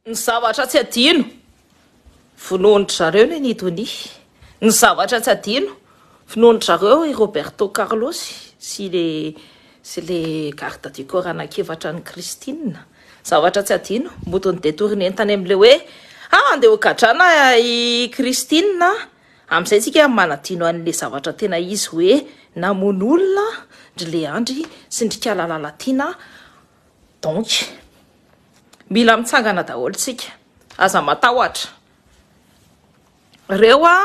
Ny zavatra tsy adino, vonoin-dry zareo Neny Donia. Ny zavatra tsy adino, vonoin-dry zareo i Roberto Carlos sy le sy le garde du corps anankiefatra an'i Christine. Zavatra tsy adino, mody ni-detourner tany amin'ilay hoe ah andeha ho gadrana i Christine, amin'izay tsika manadino an'ilay zavatra tena izy hoe namono olona ndry Leandry sy ndry Kala Lalatiana. Donc mila mitsangana daholo tsika. Aza matahotra. Reo a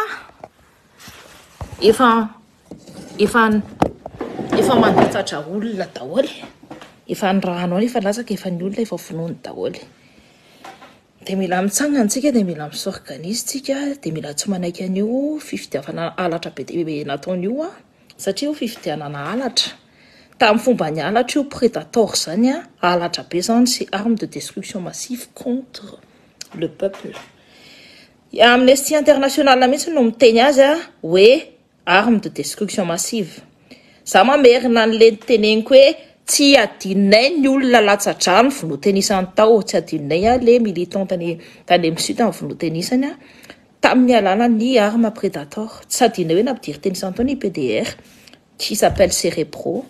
efa efa efa mandatsatra olona daholo. Efa ny rano any efa latsaka, efa ny olona efa vonoiny daholo. Dia mila mitsangana tsika, dia mila mi-s'organise tsika, dia mila tsy manaiky an'io fifidiavana halatra be dia be nataony io a. Satria io fifidianana halatra. Tamin'ny fomba ny halatra io predator zany a, halatra be zany c'est arme de destruction massive contre le peuple. Amnesty International mihitsy no miteny azy a hoe arme de destruction massive. Za mamerina an'le niteneniko hoe tsy adinonay ny olona latsa-drano vonotenisany tao, tsy adinonay a le militant tany tany amin'ny sud ny vonotenisany a tamin'ny alalan'ny arme predator. Tsy adinonay hoe nampidiry tenisany tao ny PDR qui s'appelle Cerebro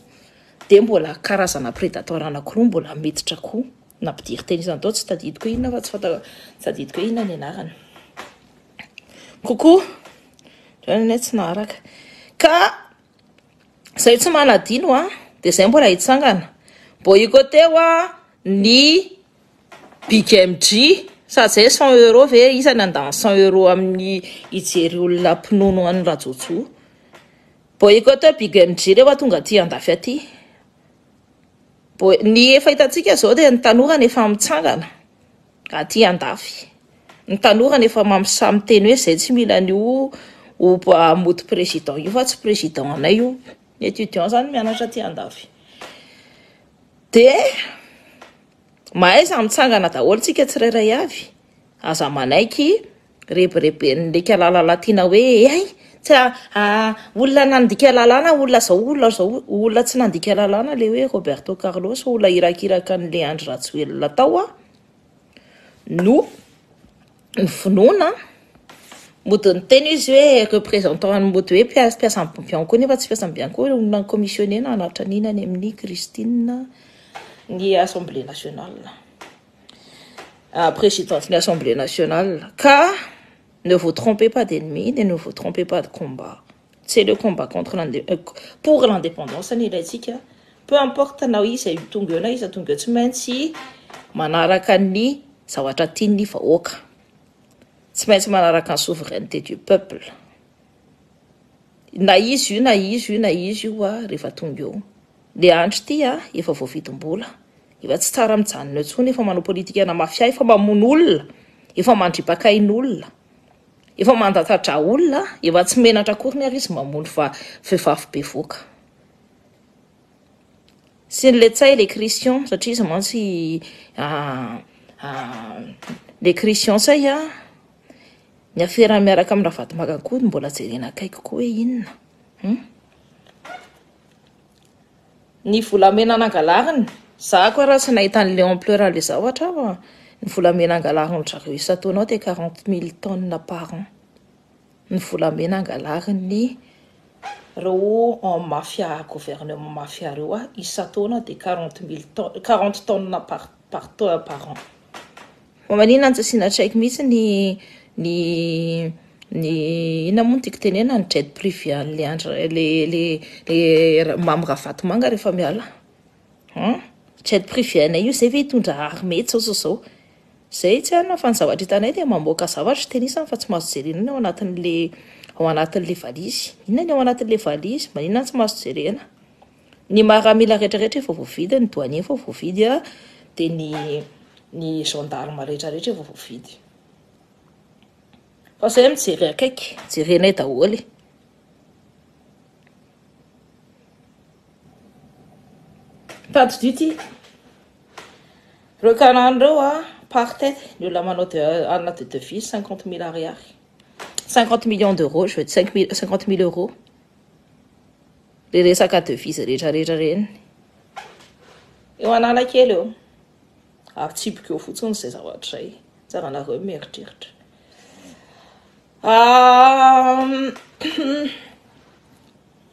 dia mbola karazana predator anankiroa mbola miditra koa nampidiry tenisany tao, tsy tadidiko hoe inona fa tsy fanta tsy tadidiko hoe inona ny anarany. Coucou, zany anie tsy naharaka. Ka zay tsy manadino a, dia zay mbola hitsangana. Boycotté-o a ny Big MJ, sady zay 100 euros ve isany handany 100 euros amin'ny hijery olona mpinono an'i Rajojo. Boycotté Big MJ rehefa tonga aty andafy aty. Bo ny efa hitantsika zao dia ny tanora no efa mitsangana aty andafy. Ny tanora no efa mampisahy miteny hoe zay tsy mila an'io ho mody président io fa tsy président anay io. Ny étudiant zany mianatra aty andafy. Dia mahaiza mitsangana daholo tsika tsirairay avy. Aza manaiky rebireben'ny kalala latina hoe ay tsy olona nandika lalàna, olona zao, olona zao, olona tsy nandika lalàna le hoe Roberto Carlos, olona irakiraka an'le Andry Rajoelina tao a no ny vonoana. Mody niteny izy hoe représentant an'ny mody hoe mpiasa Bianco nefa tsy mpiasa Bianco, olona commissionné na hanatitra an'iny any amin'ny Christine ny Assemblée nationale. Présidente ny Assemblée nationale. Ka ne vous trompez pas d'ennemi et ne vous trompez pas de combat. C'est le combat contre pour l'indépendance ny ilaintsika. Peu importe na iza tonga eo na iza tonga eo, tsy maintsy manaraka ny zavatra tian'ny vahoaka. Tsy maintsy manaraka ny souveraineté du peuple. Na izy io na izy io na izy io a rehefa tonga eo. Le andro ity a efa voavidim-bola. Efa tsy tsara mijanona eo intsony, efa manao politika na mafia, efa mamono olona, efa mandripaka ain'olona, efa mandatsa-dra olona, efa tsy menatra akory ny ary izy mamono vehivavy bevoka. Sy ny letsay le Christian, satria izy mantsy le Christian say a ny afera miaraka amin'ny Ravatomanga koa mbola jerena akaiky koa hoe inona. Ny volamena nangalariny, za koa raha tsy nahita an'le ampleur an'le zavatra aho, ny volamena angalariny zareo isan-taona ao dia 40 000 tonnes par an. Ny volamena angalariny reo en mafia, gouvernement mafia reo a isan-taona dia 40 000 tonnes, 40 tonnes par, par, par an. Fa maninona tsy asiana tsy haiko mihitsy ny ny ny inona moa no tiako tenena ny jet privé an'le andro le le le Mamy Ravatomanga rehefa miala. Hein? Jet privé anay io zay ve hitondra armée zao zao zao. Zay tsy anona fa ny zavatra hitanay dia mamoaka zavatra tenisany fa tsy mahazo jerena ny ao anatin'le ao anatin'le valizy. Inona ny ao anatin'le valizy? Maninona tsy mahazo jerena? Ny maramila rehetrarehetra efa voavidy, ny douanier efa voavidy a, dia ny ny gendarme rehetrarehetra efa voavidy. Fa zay mijery akaiky, jerenay daholo. Tadidio ty. Reo karana reo a, par tête, ny olona manao de alina de devise 50 000 ariary. 50 millions d'euros, je veux dire 50 000 euros. Le resaka devise rehetrarehetra reny. Eo Analakely eo. Ary tsipika eo fotsiny izay zavatra izay. Tsara anareo mieritreritra.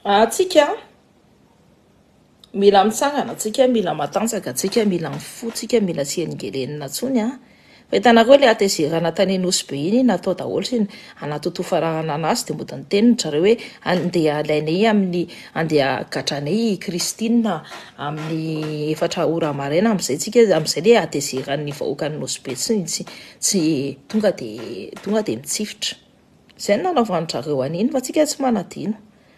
Antsika mila mitsangana antsika, mila matanjaka antsika, mila mifoha antsika, mila tsy helingelenina intsony an. Fa hitanareo ilay hatezerana tany Nosy Be iny natao daholo sy anatotofarana anazy dia mody niteny ry zareo hoe andeha alainay amin'ny andeha gadranay i Christine amin'ny efatra ora maraina amin'izay tsika amin'izay ilay hatezeran'ny vahoakan'i Nosy Be tsy tsy tsy tonga dia tonga dia mitsifotra. Izay no nanaovan-dry zareo an'iny fa tsika tsy manadino.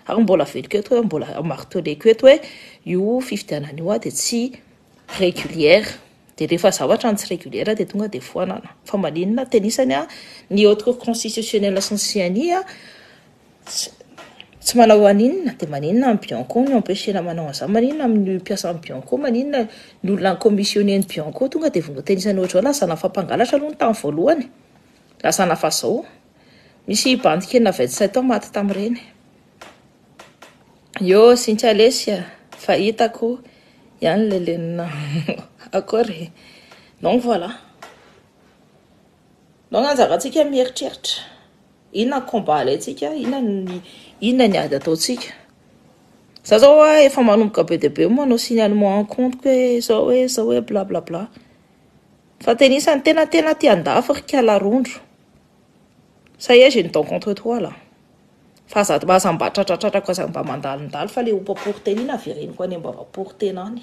Ary mbola averiko eto hoe mbola marteleko eto hoe io fifidianana io dia tsy régulière. Dia rehefa zavatra ny tsy régulière dia tonga dia foanana. Fa maninona tenisany a, ny haute cour constitutionnelle sy ny CNI a, tsy manao aninona, dia maninona ny Bianco no empêcher-na manao an'izany, maninona amin'ny mpiasan'ny Bianco, maninona ny olona ni-commissionner ny Bianco tonga dia voatenisany ohatr'izao, lazana fa mpangalatra aloha ny tamin'ny voalohany, lazana fa zao. Misy bandy kely na 27 ans maty tamin'ireny. Yo Cynthia lesy a, fa hitako ihany le lenina akory e. Donc voilà. Donc anjarantsika mieritreritra. Inona ny combat alaintsika, inona ny inona ny ady ataontsika. Za zao a efa manomboka be dia be manao signalement en compte hoe zao hoe zao hoe bla bla bla. Fa tena isan'ny tena tena aty andafy ry kalarondro. Ça y est, j'ai une dent contre toi là. Fa aza aza mba tratratrako aza mba mandalondalo fa le ompa pory tena iny avereniko any ambava pory tena any.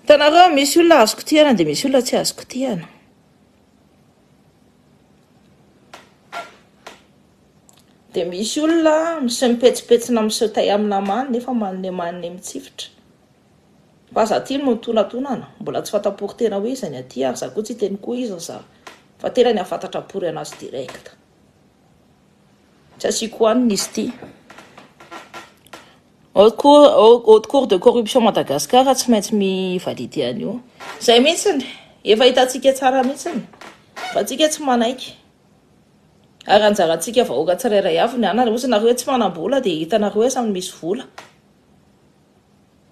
Hitanareo misy olona azo kitihana dia misy olona tsy azo kitihana. Dia misy olona miseho mipetsipetsina miseho tay amin'ny namany nefa manome manome mitsifotra. Fa aza aty no mitonatonana, mbola tsy fanta-pory tena hoe iza ny aty ary za koa tsy hiteny koa iza za fa tena ny hahafantatra pory anazy direct. Tsy asiako hoanina izy ity. Haute cour, haute cour de corruption Madagascar tsy maintsy mi-valider an'io. Zay mihitsiny, efa hitantsika tsara mihitsiny fa tsika tsy manaiky. Ary anjarantsika vahoaka tsirairay avy ny anana, ozy nareo hoe tsy manam-bola dia hitanareo hoe samy misy vola.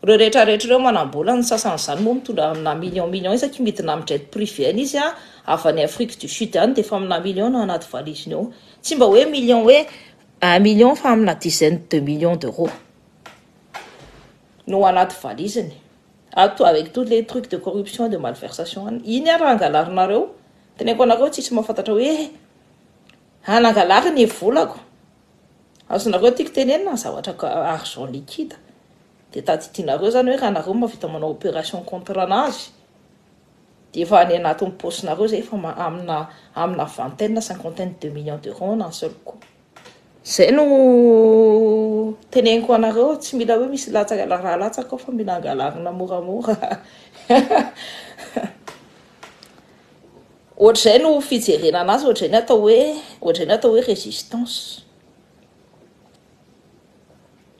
Ireo rehetra rehetra ireo manam-bola, ny sasany izany moa mitondra amina millions millions isaky midina amin'ny jet privé any izy avy any Afrique du Sud any dia efa amina millions no anaty valiziny ao. Tsy mba hoe millions hoe un million fa amina dizaine de millions d'euros no anaty valiziny. Ato avec tous les trucs de corruption de malversation any. Iny ary raha angalarinareo, teneniko anareo tsisy mahafantatra hoe hanangalary ny volako. Azonareo tiako tenenina ny zavatra argent liquide dia tadidinareo zany hoe raha nareo mahavita manao opération contre anazy dia efa any anatin'ny paosinareo zay efa amina amina vingtaine cinquantaine de millions d'euros en un seul coup. Zay no teneniko anareo tsy mila hoe misy latsaka raha latsaka ao fa mila angalarina moramora. Ohatr'izay no fijerena anazy, ohatr'izay ny atao hoe, ohatr'izay ny atao hoe résistance.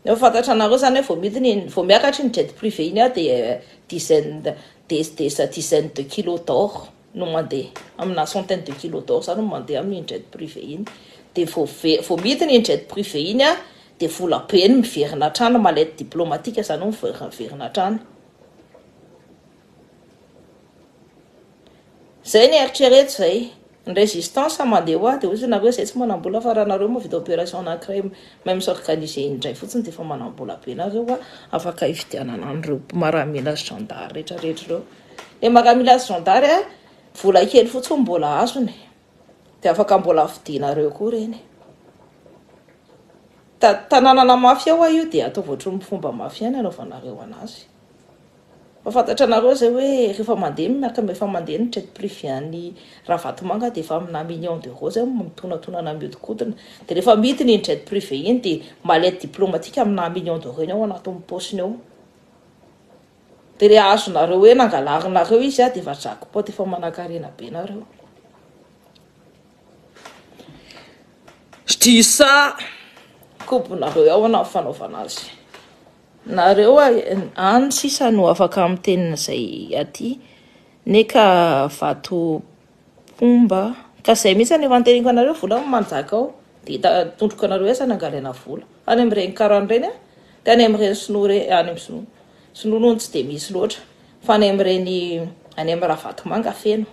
Efa fantatra anareo zany hoe vao midina iny, vao miakatra iny jet privé iny aho dia dizaine, des, des dizaine de kilos d'or no mandeha, amina centaine de kilos d'or zany no mandeha amin'iny jet privé iny. Dia vao ve, vao midina iny jet privé iny aho dia vola be no miverina hatrany, mallette diplomatique zany no miverina hatrany. Zay ny eritrereto zay. Ny résistance mandeha ho ahy dia hozy nareo zay tsy manambola fa raha nareo mahavita opération anakiray mahay mi-s'organiser indray fotsiny dia efa manambola be nareo a, afaka hividianana an'ireo maramila sy gendarme rehetra rehetra ireo. Le maramila sy gendarme a, vola kely fotsiny mbola azony dia afaka mbola vidianareo koa ireny. Tanànana mafia hoa io dia ataovy ohatran'ny fomba mafia ny anaovanareo anazy. Fa fantatranareo izay hoe rehefa mandeha ny maka efa mandeha ny jet privé an'i Ravatomanga dia efa amina million d'euros izay mitonatonana mihodinkodina. Dia rehefa midina iny jet privé iny dia mallette diplomatique amina million d'euros iny ao anatin'ny paosiny ao. Dia le azonareo hoe nangalarinareo izy dia efa jackpot efa manankarena be nareo. Je dis ça, kobonareo ao na fanaovana azy. Nareo any sisa no afaka miteny izay aty ne ka vato pomba ka zay mihitsy efa niteneniko anareo vola no manjaka ao de hita tondroko anareo aiza nangalaina vola any amin'ireny karana ireny a de any amin'ireny sinoa ireny any amin'ny sinoa. Sinoa aloha no tsy dia misy loatra fa any amin'ireny any amin'ny Ravatomanga feno.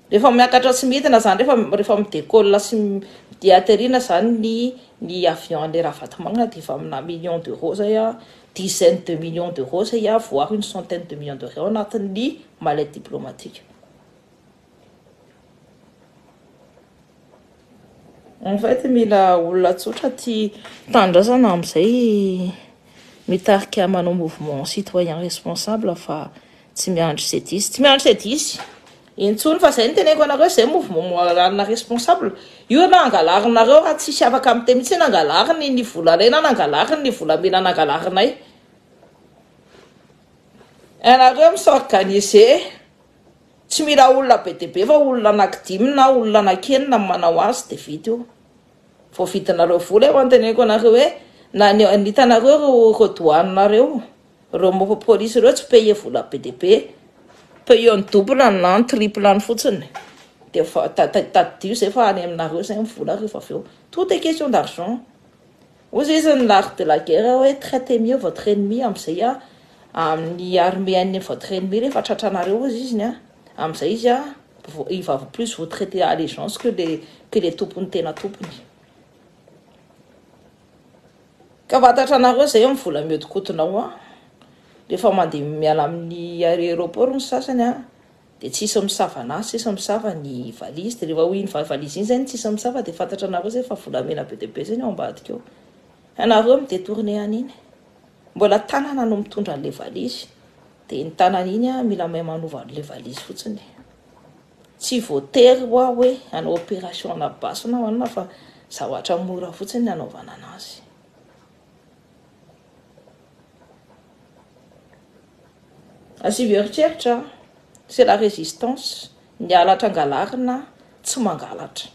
Rehefa miakatra sy midina zany rehefa rehefa mi-décolle sy mi-atterrir zany ny ny avion an'ilay Ravatomanga dia efa amina millions d'euros zay an, dizaine de millions d'euros zay an, voire une centaine de millions d'euros ao anatin'ny mallette diplomatique. En fait mila olona tsotra tia tanindrazana amin'izay mitarika manao mouvement citoyen responsable fa tsy miandry C10. Tsy miandry C10 intsony fa izay no teneniko anareo, izay mouvement moral responsable. Io na angalarinareo raha tsisy afaka miteny mihitsy hoe nangalariny ny volanay na nangalariny ny volamena nangalarinay. Ianareo mi-s'organiser. Tsy mila olona be dia be fa olona anaky dimy na olona anaky enina no manao azy dia vita io. Voavidinareo vola io anteneniko anareo hoe na ny hitanareo ireo ireo douane-nareo, ireo polisy ireo tsy payer vola be dia be. Payer ny double na ny triple any fotsiny. Dia tadidio izay fa any aminareo izay ny vola rehefa avy eo. Tout est question d'argent. Hoy izy ny l'art de la guerre hoe traitez mieux votre ennemi amin'izay a, amin'ny armée an'ny votre ennemi rehefa tratranareo hozy izy a, amin'izay izy a, il va plus vous traiter allégeance que les que les tompony tena tompony. Ka fantatranareo izay amin'ny vola mihodinkodina ao a, rehefa mandeha miala amin'ny aéroport ny sasany a, Dia tsisy misava anazy, tsisy misava ny valise, dia rehefa ho iny valise iny zay no tsisy misava dia fantatra anareo zay fa volamena be dia be zay ny ao ambadika ao. Ianareo mi-detourner an'iny. Mbola tanana no mitondra an'ilay valise. Dia iny tanana iny an, mila mahay manova an'ilay valise fotsiny. Tsy voatery hoa hoe hanao opération ana basy na anona fa zavatra mora fotsiny ny hanaovana anazy. Asivy eritreritra, c'est la résistance, ny halatra angalarina tsy mangalatra.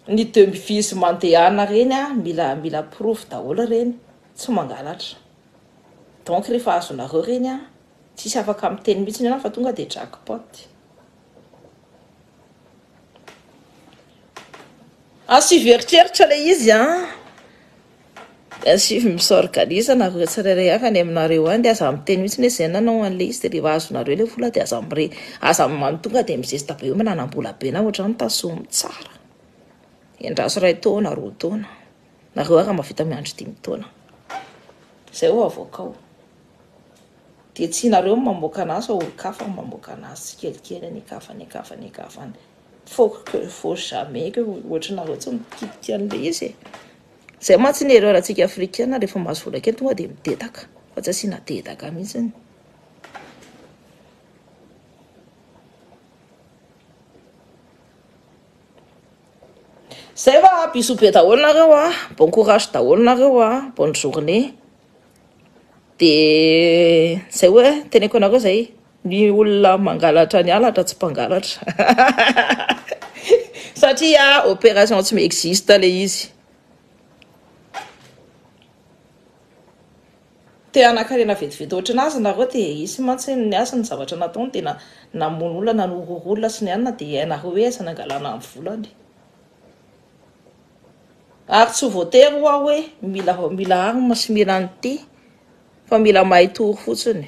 Ny devise mandehana reny a, mila mila porofo daholo reny, tsy mangalatra. Donc rehefa azonareo reny a, tsisy afaka miteny mihitsy ianao fa tonga dia jackpot. Asivy eritreritra ilay izy an. Asivy mi-s'organise nareo tsirairay avy any aminareo any dia aza miteny mihitsy hoe izay nanao an'ilay izy dia rehefa azonareo ilay vola dia aza mire aza tonga dia mizesta be hoe mananam-bola be na ohatran'ny tazomy tsara. Endraso iray taona, roa taona. Nareo ary mahavita miandry dimy taona. Izay ho avoakao. Dia tsy nareo no mamoaka anazy fa olon-kafa no mamoaka anazy tsikelikely any an-kafa any an-kafa any an-kafa any. Faut que faut jamais que ohatranareo tsy mikitika an'ilay izy e. Izay mantsy ny erreur antsika africaine rehefa mahazo vola kely tonga dia midedaka fa tsy asiana dedaka mihitsy. Zay fa bisous be daholo nareo a, bon courage daholo nareo a, bonne journée. De zay hoe teneko anareo zay, ny olona mangalatra ny halatra tsy mpangalatra. Satria opération tsy mi-existe le izy. Te hanan-karena vetivety ohatran'azy nareo dia hisy mantsy ny azy ny zavatra nataony dia namono olona nanororo olona sy ny anona dia hainareo hoe aiza nangalana ny volany. Ary tsy voatery hoa hoe mila mila arme sy mila an'ity fa mila mahay tory fotsiny.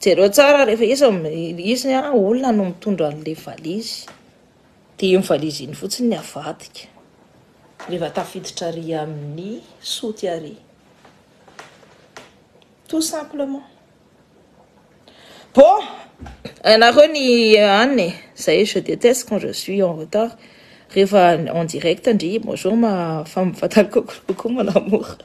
Jereo tsara rehefa izy izy olona no mitondra an'ilay valizy dia iny valizy iny fotsiny ny avadika rehefa tafiditra ary amin'ny soute ary. Tout simplement. Bon, ianareo ny anona e, zay je déteste quand je suis en retard rehefa en direct ndry bonjour ma femme fatale coucou mon amour.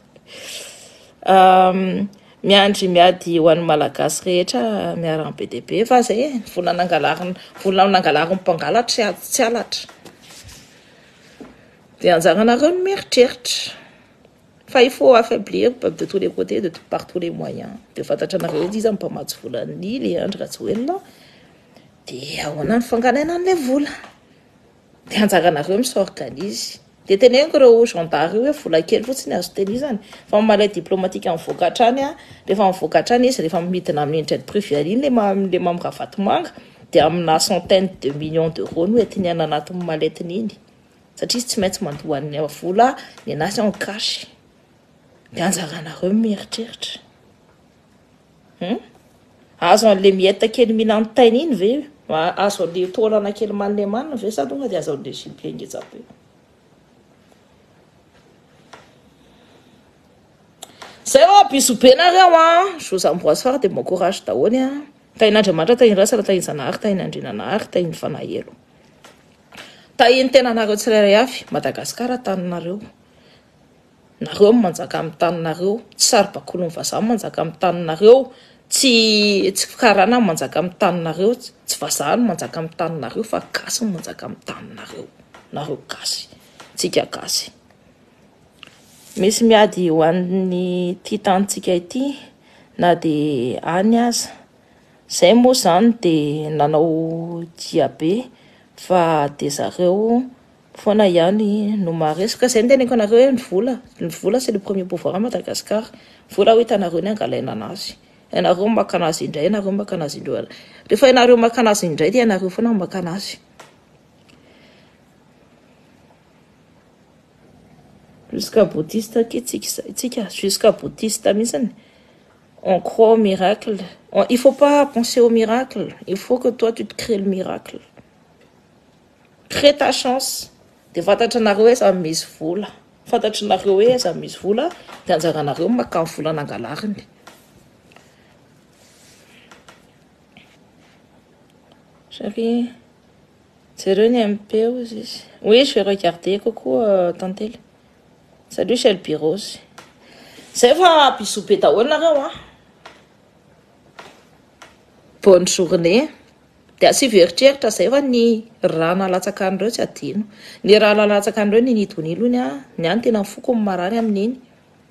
Miandry miady ho an'ny Malagasy rehetra miarahaba be dia be fa zay e, vola nangalarina vola nangalarin'ny mpangalatra tsy halatra. Dia anjaranareo ny mieritreritra. Fa il faut affaiblir de tous les côtés, de par tous les moyens. Dia fantatra anareo hoe iza no mpamatsy vola an'i le Andry Rajoelina. Dia ahoana ny fangalaina an'ilay vola. Dia anjaranareo mi-s'organise. Dia teneniko ireo gendarmes ireo hoe vola kely fotsiny azo tehirizana. Fa ny malais diplomatique mivoaka hatrany, rehefa mivoaka hatrany izy, rehefa midina amin'iny jet privé iny le Mamy Ravatomanga, dia amina centaine de millions d'euros no entiny any anatin'ny mallette-ny iny. Satria izy tsy maintsy mandoa ny vola ny anazy en cash. Dia anjaranareo ny mieritreritra. Hum? Azo an'le miette kely mihinan'ny taina iny ve? Azo an'le taolana kely manilemanina ve sa tonga dia azo an'le gibier ngeja be? Zay hoa bisous be nareo a! Je vous embrasse fort dia bon courage daholo a! Tahin'Andriamanitra, tahin'ny Razana, tahin'ny Zanahary, tahin'ny Andriananahary, tahin'ny Fanahelo. Tahin'ny tenanareo tsirairay avy, Madagascar taninareo. Nareo no manjaka amin'ny taninareo, tsy saribakolin'ny vazaha no manjaka amin'ny taninareo, tsy tsy karana no manjaka amin'ny taninareo, tsy vazaha no manjaka amin'ny taninareo fa gasy no manjaka amin'ny taninareo. Nareo gasy, tsika gasy. Misy miady ho an'ity tanintsika ity na dia any aza. Zay moa izany dia nanao diabe fa dia zareo foana ihany no maharesy. Ka izay no teneniko anareo hoe ny vola, ny vola c'est le premier pouvoir à Madagascar. Vola ho hitanareo ny angalaina anazy. Ianareo maka anazy indray, ianareo maka anazy indray. Rehefa ianareo maka anazy indray dia ianareo foana maka anazy. Jusqu'à bouddhiste akia tsika, jusqu'à bouddhiste mihitsiny. On croit au miracle. Il faut pas penser au miracle. Il faut que toi tu te crées le miracle. Crée ta chance. Dia fantatranareo hoe aiza misy vola. Fantatranareo hoe aiza misy vola, dia anjaranareo maka ny vola nangalariny. Chérie, jereo ny MP hozy izy. Oui, je vais regarder. Coucou euh, Tantely. Salut Shelby Rose. Zay fa bisous be daholo nareo a. Bonne journée. Dia asivo eritreritra zay fa ny rà nalatsaka an'ireo tsy adino. Ny rà nalatsaka an'ireo ny nidonilo iny a, ny ahy tena foko ny marary amin'iny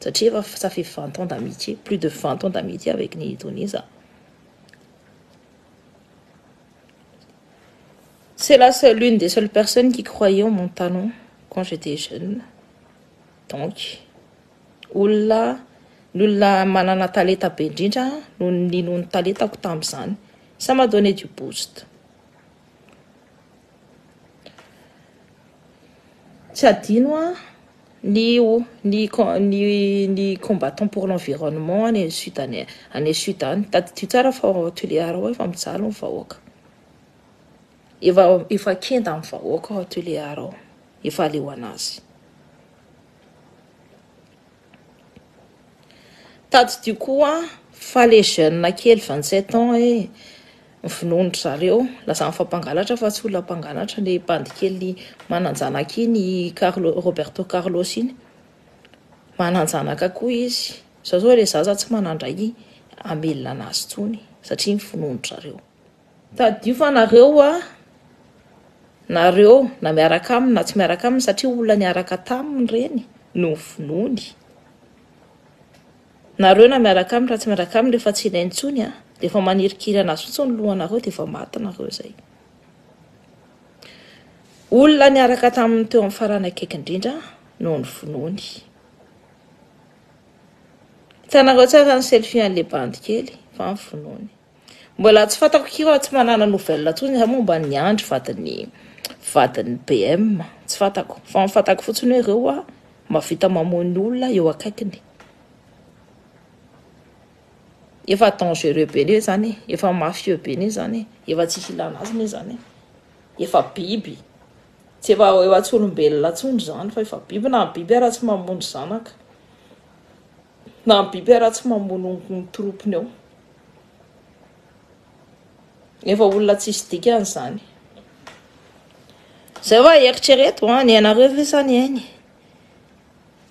satria efa ça fait 20 ans d'amitié, plus de 20 ans d'amitié avec Nini Donia za. C'est la seule, l'une des seules personnes qui croyait en mon talent quand j'étais jeune. Donc, olona ny olona manana talenta be indrindra no nino ny talentako tamin'izany. Ça m'a donné du boost. Tsy adino a ny ny ny ny combattant pour l'environnement any sud any any sud any. Tadidio tsara fa ao Tuléar ao efa mijaly ny vahoaka. Efa efa kenda ny vahoaka ao Tuléar ao. Efa aleo anazy. Tadidio koa fa le jeune kely 27 ans e vonoin-dry zareo lazany fa mpangalatra fa tsy olona mpangalatra le bandy kely manan-janaka iny Carlo Roberto Carlos iny manan-janaka koa izy zao zao le zaza tsy manan-dray hamelona anazy intsony satria vonoin-dry zareo. Tadidio fa nareo a nareo na miaraka aminy na tsy miaraka aminy satria olona niaraka taminy ireny no vonoiny. Nareo na miaraka aminy na tsy miaraka aminy rehefa tsy ilainy intsony a dia efa manirikiry anazy fotsiny ny lohanareo dia efa maty nareo izay. Olona niaraka taminy teo amin'ny farany akaiky indrindra no novonoiny. Hitanareo tsara ny selfie an'ilay bandy kely fa novonoiny. Mbola tsy fantako akia fa tsy manana nouvelle intsony za momba ny Andry vadin'ny vadin'ny BM tsy fantako fa ny fantako fotsiny hoe ireo a mahavita mamono olona eo akaikiny. Efa dangereux be anie zany e, efa mafieux be anie zany e, efa tsisy ilana azy anie zany e, efa biby, tsy efa efa tsy olombelona intsony zany fa efa biby, na ny biby ara tsy mamono zanaka, na ny biby ara tsy mamono ny troupe-ny eo. Efa olona tsisy dikany zany. Zay hoa eritrereto an, ny anareo ve sa ny ainy?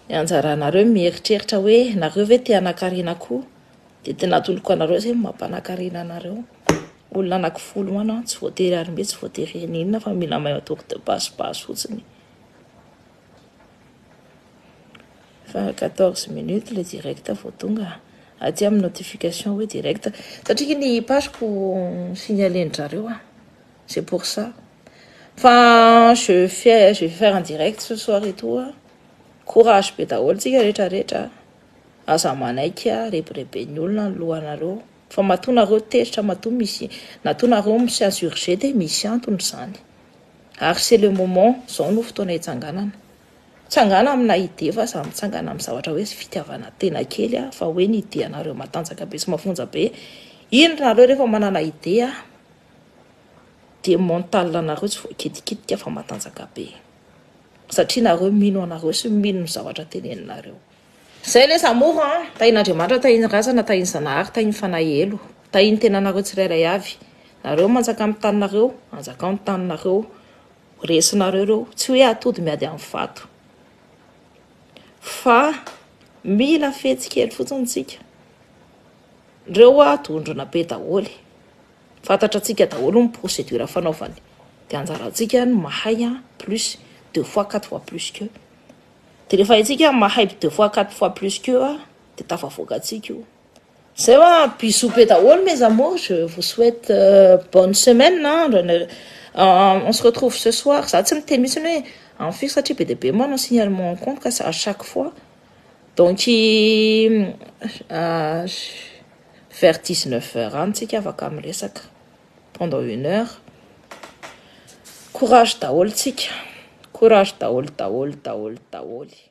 Ny anjaranareo mieritreritra hoe nareo ve te hanankarena koa? Dia tena atoloko anareo izay mampanakarena anareo. Olona anaky folo any an, tsy voatery armée, tsy voatery inona fa mila mahay matoky de base base fotsiny. Fa 14 minutes le direct vao tonga aty amin'ny notification hoe direct satria ny page-ko signalé-ndry ah. C'est pour ça. Fa je fais je vais faire un direct ce soir et tout. Ah. Courage be daholo tsika rehetra rehetra. Aza manaiky rebireben'ny olona ny lohanareo. Fa matoa nareo tezitra, matoa misy natoa nareo misy insurgé dia misy antony izany. Ary c'est le moment, zao no fotoana hitsanganana. Tsangana amina idée, fa za mitsangana amin'ny zavatra hoe fitiavana tena kely a, fa hoe ny idée anareo matanjaka be sy mafonja be iny nareo. Rehefa manana idée a, de mental anareo tsy voakitikitika fa matanjaka be, satria nareo mino anareo sy mino ny zavatra teneninareo. Zay les amours a. Tahin'Andriamanitra, tahiny razana, tahiny Zanahary, tahiny fanahelo, tahiny tenanareo tsirairay avy. Nareo manjaka amin'ny taninareo, anjakao ny taninareo, resinareo reo. Tsy hoe atody miady amin'ny vato, fa mila fetsy kely fotsiny tsika reo a. Dondrona be daholy, fantatra antsika daholo ny procédure fanaovany, de anjarantsika ny mahay a plus deux fois, quatre fois plus que. De rehefa itsika mahay deux fois, quatre fois plus que a, de tafavoaka atsika io. Zay hoa, bisou be daholo mes amours, je vous souhaite bonne semaine hein. On se retrouve ce soir. Za tsy miteny mihitsy hoe en fixe, satria be dia be manao signalement en compte ka à chaque fois. Donc vers 19 heures any tsika afaka miresaka pendant une heure. Courage daholo tsika, courage daholo daholo daholo daholo.